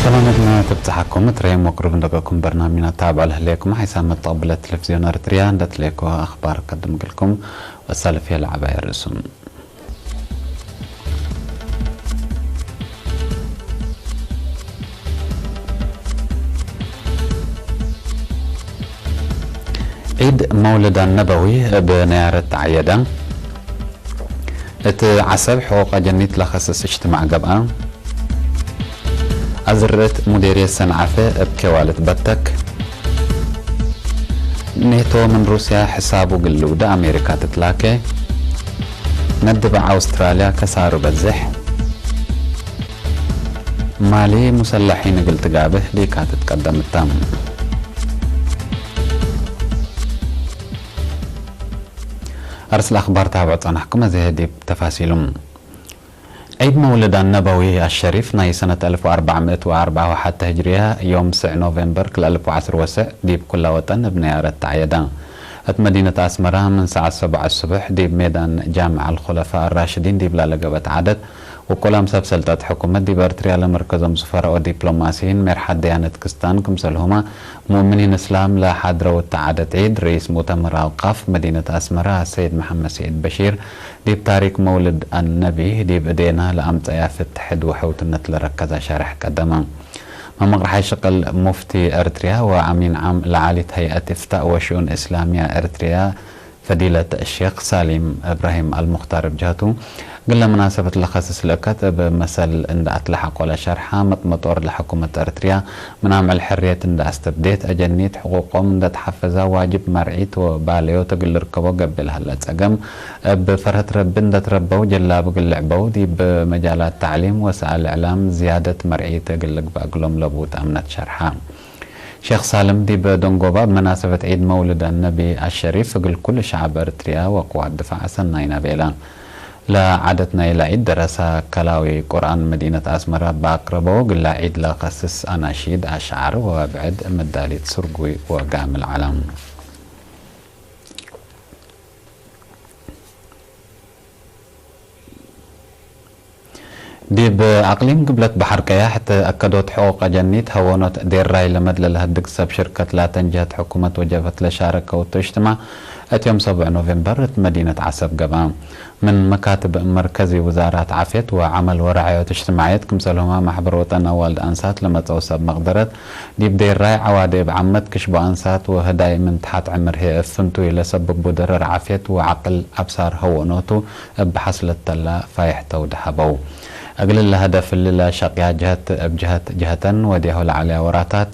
ሰላምና ተብጽሓኩም። እትረዮም ወቅርብ እንደቀኩም በርናሚና ታብዕ ለህሌኩም ሓይሳ መተቕብለ ቴሌቪዝዮን ኤርትርያ እንደትሌኮ ኣኽባር ከድምግልኩም ወሳልፍ የለ ዓባይ ርእሱም። ዒድ መውልድ ኣነበዊ ብነያረት ተዓየዳ። እቲ ዓሰብ ሕቑቕ ኣጀኒት ለኸስስ እጅትማዕ ገብኣ። ኣዝርእት ሙዴርየት ሰንዓፈ እብ ኬዋልት በተክ። ኔቶ ምን ሩስያ ሕሳቡ ግልውደ ኣሜሪካ ትትላከ። ነድብ ኣውስትራልያ ከሳሩ በዝሕ። ማሊ ሙሰላሒን እግል ትጋብህ ሊካ ትትቀደም እታ። ኣርስ ለኣኽባር ታብዑ ጸናሕኩም፣ እዚ ዲብ ተፋሲሉም። ዒድ መውልድ ኣነበዊ ኣሸሪፍ ናይ ሰነት ኣልፍ ወኣርባዕምእት ወኣርባዓ ወሓተ ህጅርያ፣ ዮም ስዕ ኖቬምበር ክልተ ኣልፍ ወዓስር ወስዕ፣ ዲብ ኩላ ወጠን እብ ነያረት ተዓየዳ። እት መዲነት ኣስመራ ምን ሰዓት ሰብዓ ሱብሕ ዲብ ሜዳን ጃምዕ ኣልኹለፋ ኣራሽዲን ዲብላ ለገበት ዓደት፣ ውቁላም ሰብ ሰልጠት ሕኩመት ዲብ ኤርትርያ ለመርከዞም ስፈራኦ ዲፕሎማሲይን ሜርሓት ደያነት ክስታን ክምሰልሁማ ሙእምኒን እስላም ለሓድረው እታ ዓደት ዒድ፣ ርኢስ ሙእተመር ኣውቃፍ መዲነት ኣስመራ ኣሰይድ መሓመድ ስዒድ በሺር ዲብ ታሪክ መውልድ ኣነቢ ዲብ እዴና ለኣምጸያ ፍትሕድ ወሕውትነት ለረከዛ ሸርሕ ቀደማ። መመቕርሓይ ሽቕል ሙፍቲ ኤርትርያ ወኣሚን ዓም ለዓሊት ሀይኣት ኢፍታእ ወሽኡን እስላምያ ኤርትርያ ፈዲለት ሼኽ ሳሊም እብራሂም ኣልሙኽታር ብጀህቱ፣ ግለ መናሰበት ለኸስስ ልእከት እብ መሰል እንዳ ኣትለሓቆ ለሸርሓ፣ መጥመጦር ለሕኩመት ኤርትርያ ምናምዕል ሕርየት እንዳ ኣስተብዴት፣ ኣጀኒት ሕቁቆም እንዳ ተሓፈዛ፣ ዋጅብ መርዒት ወባለዮት እግል ልርከቦ ገብእ ለሀለ ጸገም፣ እብ ፈርሀት ረቢ እንዳ ትረበው ጀላብ እግል ልዕበው፣ ዲብ መጃላት ታዕሊም ወሰኣል እዕላም ዝያደት መርዒት እግል ልግባእ እግሎም ለቡት ኣምነት ሸርሓ። ሼኽ ሳልም ዲብ ደንጎባ፣ እብ መናሰበት ዒድ መውልድ ኣነቢ ኣሸሪፍ፣ እግል ኩሉ ሸዓብ ኤርትርያ ወቅዋት ድፋዕ ሰናይና ቤላ። ለዓደት ናይላ ዒድ ደረሳ ከላዊ ቁርኣን መዲነት ኣስመራ ባቅረበው፣ ግላ ዒድ ለኸስስ ኣናሺድ፣ ኣሽዓር ወብዕድ መዳሊት ስርጉይ ወጋምል ዓላም። ዲብ ኣቅሊም ግብለት በሐር ቀያሕ እት አከዶት ሕቁቅ አጀኒት ሀወኖት ዴራይ ለመድለ ለሀድግ ሰብ ሽርከት ላተን ጀህት ሕኩመት ወጀፈት ለሻረከው እቱ እጅትማዕ እት ዮም ሰቡዕ ኖቬምበር እት መዲነት ዓሰብ ገብአ። ምን መካትብ መርከዚ ውዛራት ዓፍየት ወዐመል ወረዓዮት እጅትማዕየት ክምሰልሁማ ማሕበር ወጠን አዋልድ አንሳት ለመጸው ሰብ መቅደረት ዲብ ዴራይ ዐዋዴ እብ ዓመት ክሽቦ አንሳት ወህዳይ ምን ተሓት ዕምር ህዬ እብ ፍንቱይ ለሰብቡ ደረር ዓፍየት ወዐቅል አብሳር ሀወኖቱ እብ ሐስለት ተላ ፋይሕ ተውድ ሀበው። እግል ለሀደፍ እሊ ለሸቅያ ጀህት እብ ጀህት ጀህተን ወዴሆ ለዐለያ ወራታት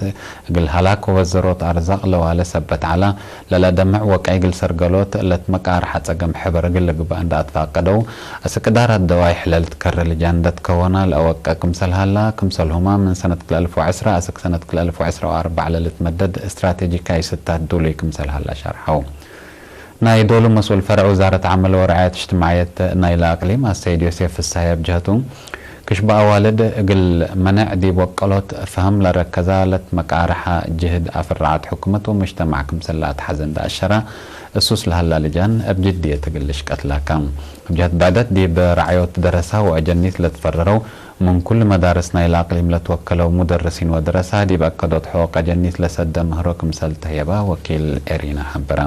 እግል ሀላክ ወበዘሮት አርዛቅ ለዋለ ሰበት ዐላ ለለደምዕ ወቀይ እግል ሰርገሎት ለትመቃርሐ ጸገም ሕበር እግል ልግባእ እንዳ አትፋቀደው፣ አስክ እዳራት ደዋይ ሕለል ትከረ ልጃን እንዳ ትከወና ለአወቀ ክምሰል ሀላ፣ ክምሰልሁማ ምን ሰነት ክልተ አልፍ ወዐስራ አስክ ሰነት ክልተ አልፍ ወዐስራ ወአርባዕ ለልትመደድ ስትራቴጂካይ ስታት ዱሉይ ክምሰል ሀላ ሸርሐው። ናይ ዶሉ መስኡል ፈርዕ ውዛረት ዐመል ወረዓየት እጅትማዕየት ናይላ አቅሊም አሰይድ ዮሴፍ ፍስሃየ ብጀህቱ፣ ክሽቦ አዋልድ እግል መነዕ ዲብ ወቀሎት ፈሀም ለረከዛ ለትመቃርሐ ጅህድ አፍራዓት ሕኩመት ወሙጅተማዕ ክምሰል ለአትሐዘ እንዳ አሸራ፣ እሱስ ለሀላ ልጃን እብ ጅድየት እግል ልሽቀት ላካ። እብ ጀህት ብዕደት ዲብ ረዓዮት ደረሳ ወአጀኒት ለትፈረረው ምን ኩሉ መዳርስ ናይላ አቅሊም ለትወከለው ሙደርሲን ወደረሳ ዲብ አከዶት ሕቁቅ አጀኒት ለሰደ ምህሮ ክምሰል ተህየባ ወኪል ኤሪና ሐበረ።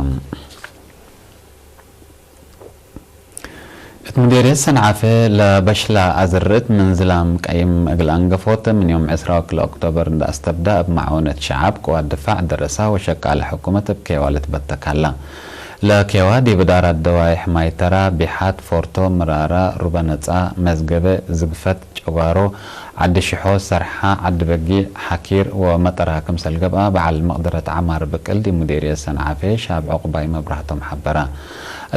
እት ሙዴርየት ሰንዓፈ ለበሽላ አዝርእት ምን ዝላም ቀይም እግል አንገፎት ምን ዮም ዕስራ ወክልኤ ኦክቶበር እንዳ አስተብዳ እብ መዓወነት ሸዓብ ቅዋት ድፋዕ ደረሳ ወሸቃለ ሕኩመት እብ ኬዋ ልትበተክ ሀላ። ለኬዋ ዲብ እዳራት ደዋይሕ ማይተራ፣ ቢሓት፣ ፎርቶ፣ ምራራ፣ ሩበነጻ፣ መዝገበ፣ ዝግፈት፣ ጨጓሮ፣ ዓዲ ሽሖ፣ ሰርሓ፣ ዓዲ በጊዕ፣ ሓኪር ወመጠራ ክምሰል ገብአ፣ በዓል መቅደረት ዓማር ብቅል ዲብ ሙዴርየት ሰንዓፌ ሻብ ዑቅባይ መብራህቶም ሐበረ።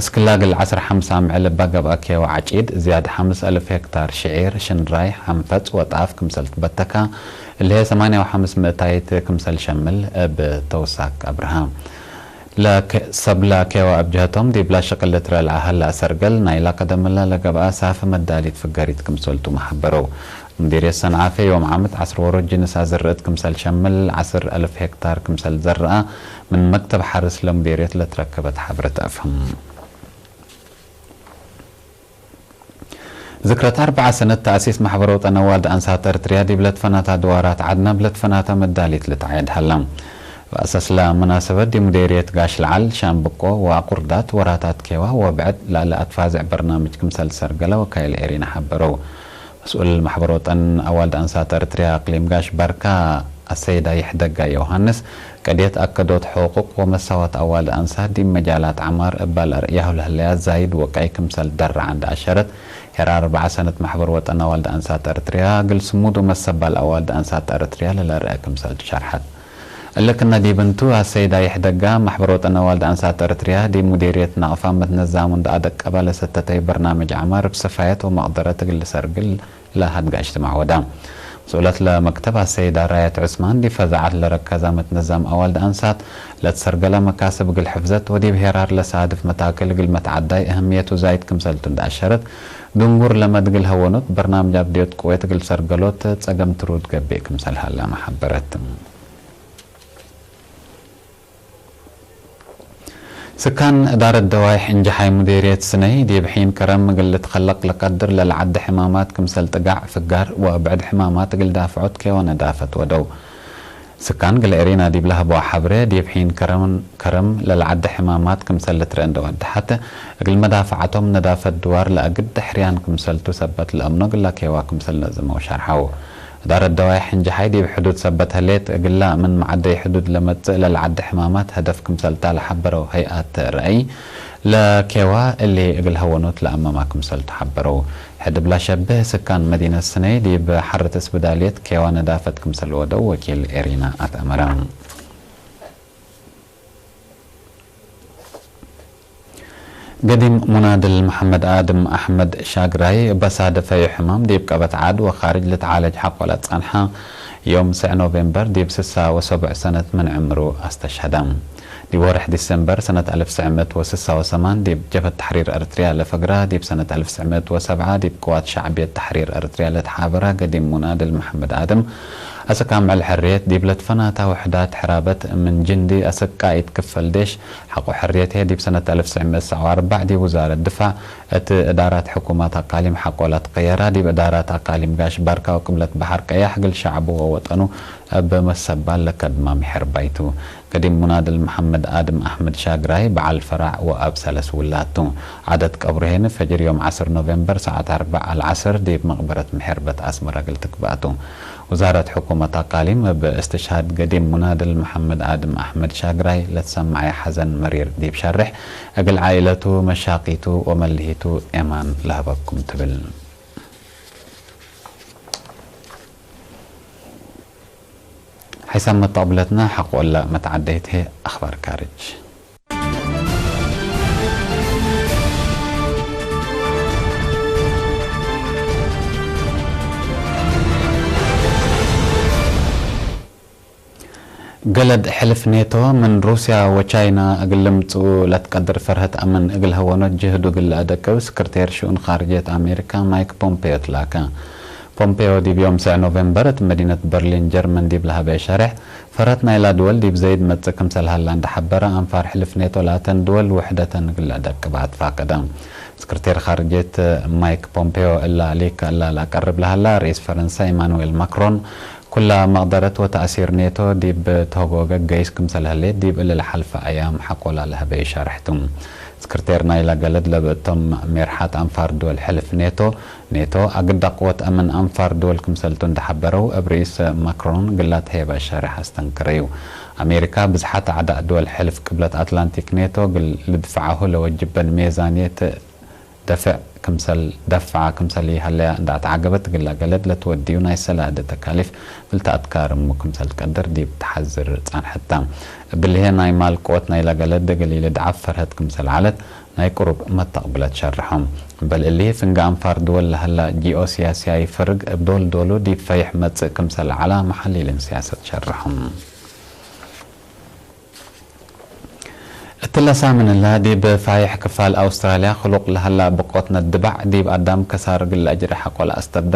እስክላ እግል ዐስር ሐምሳ ምዕል እባ ገብአ ኬዋ ዓጪድ፣ ዝያድ ሐምስ አልፍ ሄክታር ሽዒር፣ ሽንራይ፣ ሐንፈጽ ወጣፍ ክምሰል ትበተካ፣ እልሄ ሰማንያ ወሐምስ ምእታይት ክምሰል ሸምል እብ ተውሳክ አብርሃ። ለከ-፣ ሰብላ ኬዋ እብ ጀህቶም ዲብላ ሽቅል ልትረልዐ ሀላ ሰርገል ናይላ ቀደምላ ለገብአ ሳፊ መዳሊት ፍገሪት ክምሰልቱ መሐበረው። ሙዲርየት ሰንዓፈ ዮም ዓመት ዐስር ወሮት ጅንስ አዝርእት ክምሰል ሸምል ዐስር አልፍ ሄክታር ክምሰል ዘርአ ምን መክተብ ሐርስ ለሙዲርየት ለትረከበት ሐብረት አፍህም። ዝክረት ኣርብዓ ሰነት ተኣሲስ ማሕበር ወጠን ኣዋልድ ኣንሳት ኤርትርያ ዲብ ለትፈናታ ድዋራት ዓድና ብለትፈናታ መዳሊት ልትዓየድ ሃላ። ብኣሳስላ መናሰበት ዲብ ሙዴርየት ጋሽ ለዓል፣ ሻምብቆ ወኣቁርዳት ወራታት ኬዋ ወብዕድ ላእለ ኣትፋዝዕ በርናምጅ ክምሰል ዝሰርገለ ወካይል ኤሪና ሓበረው። መስኡል ማሕበር ወጠን ኣዋልድ ኣንሳት ኤርትርያ ኣቅሊም ጋሽ ባርካ ኣሰይዳ ይሕደጋ ዮሃንስ፣ ቀድየት ኣከዶት ሕቁቅ ወመሳዋት ኣዋልድ ኣንሳት ዲብ መጃላት ዓማር እባል ኣርእያሁ ለህለያ ዛይድ ወቃይ ክምሰል ደራዓ እንዳ ኣሸረት፣ ሄራ ኣርብዓ ሰነት ማሕበር ወጠን ኣዋልድ ኣንሳት ኤርትርያ፣ ግል ስሙዱ መሰባል ኣዋልድ ኣንሳት ኤርትርያ ለለርአ ክምሰል ትሸርሐት። እልክና ዲብንቱ ኣሰይዳ ይሕደጋ ማሕበር ወጠን ኣዋልድ ኣንሳት ኤርትርያ ዲብ ሙዴርየት ናቕፋ መትነዛሙ እንዳ ኣደቀባ ለሰተተይ በርናምጅ ዓማር ብሰፋየት ወመቕደረት እግል ሰርግል ለሃድጋ እጅትማዕ ወዳ። መስኡለት ለመክተብ ኣሰይዳ ራየት ዑስማን ዲብ ፈዛዓት ለረከዛ መትነዛም ኣዋልድ ኣንሳት ለትሰርገለ መካስብ እግል ሕፍዘት ወዲብ ሄራር ለሳድፍ መታክል እግል መትዓዳይ እህምየቱ ዛይድ ክምሰልቱ እንዳ ኣሸረት፣ ድንጉር ለመድግል ሀወኖት በርናምጅ ኣብድዮት ቅዌት እግል ሰርገሎት ጸገም ትሩድ ገብእ ክምሰል ሃላ መሓበረት። ስካን እዳረት ደዋይሕ እንጀሓይ ሙዴርየት ስነይ ዲብ ሒን ከረም እግል ልትኸለቅ ለቀድር ለልዓዲ ሕማማት ክምሰል ጥጋዕ፣ ፍጋር ወብዕድ ሕማማት እግል ዳፍዖት ኬዋ ነዳፈት ወደው። ስካን ግል ኤሪና ዲብ ለሀበዋ ሓብረ ዲብ ሒን ከረም ከረም ለልዓዲ ሕማማት ክምሰል ልትረአ እንደወድሓት እግል መዳፍዓቶም ነዳፈት ድዋር ለአግድ ሕርያን ክምሰልቱ ሰበት ለአምኖ ግላ ኬዋ ክምሰል ነዝመው ሸርሓው። እዳረት ደዋይሕ እንጀሓይ ዲብ ሕዱድ ሰበት ህሌት እግላ ምን መዓደይ ሕዱድ ለመጽእ ለልዓዲ ሕማማት ሀደፍ ክምሰልታ ለሓበረው ሀይአት ረአይ ለኬዋ እሊ እግል ሀወኖት ለአመማ ክምሰልቱ ሓበረው። ሕድብ ላሸብህ ስካን መዲነት ስነይ ዲብ ሓርት እስብዳልየት ኬዋ ነዳፈት ክምሰል ወደው ወኪል ኤሪና ኣትአመረ። ገዲም ሙናድል መሐመድ ኣድም ኣሕመድ ሻግራይ በሳደፈዩ ሕማም ዲብ ቀበት ዓድ ወኻርጅ ልትዓለጅ ሓቆላ ጸንሓ ዮም ስዕ ኖቬምበር ዲብ ስሳ ወሰቡዕ ሰነት ምን ዕምሩ ኣስተሸሃዳ። ዲብ ወርሕ ዲሰምበር ሰነት ኣልፍ ስዕ ምእት ወስሳ ወሰማን ዲብ ጀብሀት ተሕሪር ኤርትርያ ለፈግራ፣ ዲብ ሰነት ኣልፍ ስዕ ምእት ወሰብዓ ዲብ ቅዋት ሻዕብየት ተሕሪር ኤርትርያ ለተሓበራ ገዲም ሙናድል መሐመድ ኣድም፣ ኣሰካ ምዕል ሕርየት ዲብ ለትፈናታ ውሕዳት ሕራበት ምን ጅንዲ ኣሰቃኢት ክፈል ዴሽ ሓቆ ሕርየት ህየ ዲብ ሰነት ኣልፍ ስዕ ምእት ሰብዓ ወኣርባዕ ዲብ ውዛረት ድፋዕ እት እዳራት ሕኩማት ኣቃሊም ሓቆ ላትቀየራ፣ ዲብ እዳራት ኣቃሊም ጋሽ ባርካ ወቅብለት በሓር ቀያሕ ግል ሸዕቡ ወወጠኑ እብ መሰባል ለከድማ ምሕር ባይቱ። ገዲም ሙናድል መሐመድ ኣድም ኣሕመድ ሻግራይ በዓል ፈራዕ ወኣብ ሰለስ ውላቱ። ዓደት ቀብሩ ሄን ፈጅር ዮም ዓስር ኖቬምበር ሰዓት ኣርባዕ ኣልዓስር ዲብ መቅበረት ምሕርበት ኣስመራ ግል ትግባእቱ። ውዛረት ሕኩመት ኣቃሊም እብ እስትሽሃድ ገዲም ሙናድል መሐመድ ኣድም ኣሕመድ ሻግራይ ለትሰማዐ ሓዘን መሪር ዲብ ሸርሕ፣ እግል ዓኢለቱ፣ መሻቂቱ ወመልሂቱ ኤማን ለሀበኩም ትብል። ሓይሳብ መተቕብለትና ሓቆላ መተዓደይት ሄ ኣኽባር ካርጅ። ገለድ ሕልፍ ኔቶ ምን ሩስያ ወቻይና እግል ልምጽኡ ለትቀድር ፈርሀት ኣምን እግል ሀወኖት ጅህዱ እግል ለአደቅብ ስክርቴር ሽኡን ኻርጅየት ኣሜሪካ ማይክ ፖምፔዮ ትላከ። ፖምፔዮ ዲብ ዮም ስዕ ኖቬምበር እት መዲነት በርሊን ጀርመን ዲብ ለሀበየ ሸርሕ፣ ፈርሀት ናይላ ድወል ዲብ ዘይድ መጽእ ክምሰል ሀላ እንዳ ሐበረ፣ ኣንፋር ሕልፍ ኔቶ ላተን ድወል ውሕደተን እግል ለአደቅባ ኣትፋቀደ። ስክርቴር ኻርጅየት ማይክ ፖምፔዮ እላ ሊክ እላ ለአቀርብ ለሀላ ርኢስ ፈረንሳ ኢማኑዌል ማክሮን፣ ኩላ መቕደረት ወተእሲር ኔቶ ዲብ ተህጎገ ገይስ ክምሰል ህሌት ዲብ እሊ ለሓልፈ ኣያም ሓቆላ ለሀበዩ ሸርሕቱ። ስክርቴር ናይላ ገለድ ለብእቶም ሜርሓት ኣንፋር ድወል ሕልፍ ኔቶ፣ ኔቶ ኣግዳ ቅወት ኣምን ኣንፋር ድወል ክምሰልቱ እንደሓበረው እብ ርኢስ ማክሮን ግላ ተሄበ ሸርሕ ኣስተንክረዩ። ኣሜሪካ ብዝሓት ኣዕዳእ ድወል ሕልፍ ቅብለት ኣትላንቲክ ኔቶ ግል ልድፍዓሁ ለወጅበን ሜዛንየት ደፍዕ ክምሰል ደፍዓ ክምሰል ይሃለያ እንዳ ተዓገበት ግላ ገለድ ለትወድዩ ናይ ሰላዲ ተካሊፍ ብልታ ኣትካር እሙ ክምሰል ትቀድር ዲብ ተሓዝር ጻንሐታ። እብልሄ ናይ ማል ቅወት ናይላ ገለድ እግል ኢልድዓፍ ፈርሀት ክምሰል ዓለት ናይ ቅሩብ መተቕብለት ሸርሖም። እምበል እሊ ፍንጋ ኣንፋር ድወል ለሀላ ጂኦ ሲያሲያይ ፈርግ እብ ዶል ዶሉ ዲብ ፈይሕ መጽእ ክምሰል ዓላ መሓሊልን ሲያሰት ሸርሖም። እትለ ሳምን እላ ዲብ ፋይሕ ክፋል ኣውስትራልያ ክሉቅ ለሀላ ብቆት ነድባዕ ዲብ ኣዳም ከሳር ግለ እጅሪ ሓቆል ኣስተብደ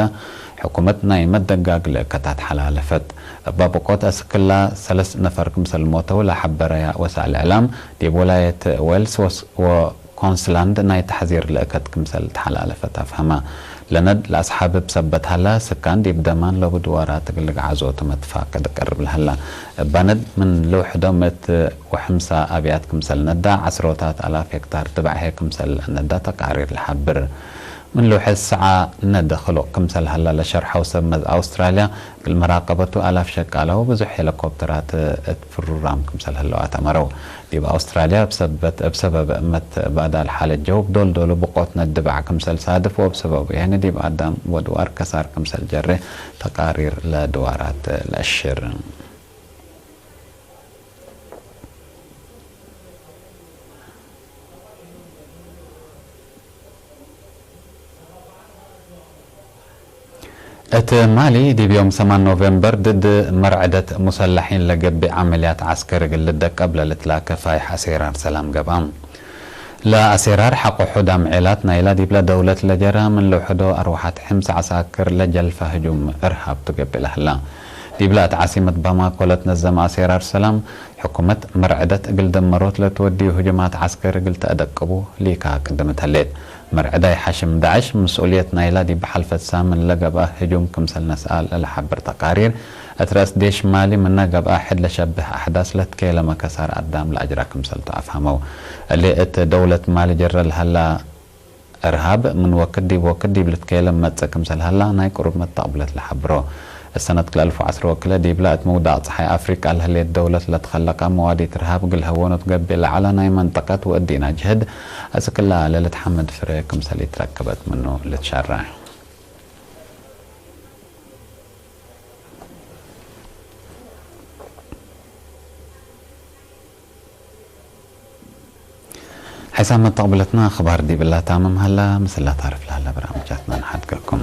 ሕኩመት ናይ መደጋግ ልእከታት ሓላለፈት። እባ ብቆት ኣስክላ ሰለስ ነፈር ክምሰል ሞተው ለሓበረያ ወሳእል እዕላም ዲብ ወላየት ዌልስ ወስ-፣ ወ-፣ ኮንስላንድ ናይ ተሕዚር ልእከት ክምሰል ተሓላለፈት ኣፍሀማ። ለነድ ለአስሓብብ ሰበት ሀላ፣ ስካን ዲብ ደማን ለቡ ድዋራት እግል ልግዓዞ ትመትፋቅድ ቀርብ ለሀላ። እባ ነድ ምን ልውሕዶ ምእት ወሐምሳ አብያት ክምሰል ነዳ፣ ዐስሮታት አላፍ ሄክታር ድባዕሄ ክምሰል ነዳ ተቃሪር ለሐብር። ምን ልውሐ ሰዓ ነድ ክሎቅ ክምሰል ሀላ ለሸርሐው ሰብ መዝ አውስትራልያ፣ እግል መራቀበቱ አላፍ ሸቃላ ወብዙሕ ሄሊኮፕተራት እት ፍሩራም ክምሰል ህለዋ ተመረው። ዲብ አውስትራልያ እብ ሰበት፣ እብ ሰበብ እመት ባዳል ሓለት ጀው፣ ዶልዶሉ ብቆት ነድባዕ ክምሰል ሳድፍ ወእብ ሰበቡ የህኒ ዲብ አዳም ወድዋር ከሳር ክምሰል ጀሬ ተቃሪር ለድዋራት ለአሽር። እት ማሊ ዲብ ዮም ሰማን ኖቬምበር ድድ መርዐደት ሙሰላሒን ለገብእ ዐመልያት ዐስከር እግል ልደቀብ ለልትላከ ፋይሕ አሴራር ሰላም ገብአ። ለአሴራር ሐቆ ሑዳም ዔላት ናይላ ዲብለ ደውለት ለጀራ ምን ለውሕዶ አርወሐት ሕምስ ዐሳክር ለጀልፈ ህጁም እርሃብ ትገብእ ለህላ። ዲብለ እት ዓሲመት ባማኮ ለትነዘመ አሴራር ሰላም፣ ሕኩመት መርዐደት እግል ደመሮት ለትወድዩ ህጁማት ዐስከር እግል ተአደቅቡ ሊካ ቅድምት ህሌት። መርዐዳይ ሐሽም ዳዕሽ ምስኡልየት ናይላ ዲብ ሐልፈት ሳምን ለገብአ ህጁም ክምሰል ነስአ ለለሐብር ተቃሪር፣ እት ረአስ ዴሽ ማሊ ምነ ገብአ ሕድ ለሸብህ አሕዳስ ለትኬለመ ከሳር አዳም ለአጅራ ክምሰልቱ አፍሀመው። እሊ እት ደውለት ማሊ ጀረ ለሀላ እርሃብ ምን ወክድ ዲብ ወክድ ዲብ ልትኬለም መጽእ ክምሰል ሀላ ናይ ቅሩብ መተቅብለት ለሐብሮ። እሰነት ክልተ አልፍ ወዐስር ወክልኤ ዲብላ እት ምውዳቅ ጸሓይ አፍሪቃ ለህሌት ደውለት ለትኸለቀ መዋዲት እርሃብ እግል ሀወኖት ገብእ ለዐለ ናይ መንጠቀት ወእዲና ጅህድ አስክላ ለልትሐመድ ፍሬ ክምሰል ኢትረክበት ምኑ ልትሸረሕ። ሕሳብ መተቅብለትና አኽባር ዲብላ ታምም ሀላ፣ ምስላ ታርፍ ለሀላ በርናምጃትና ንሓድገኩም።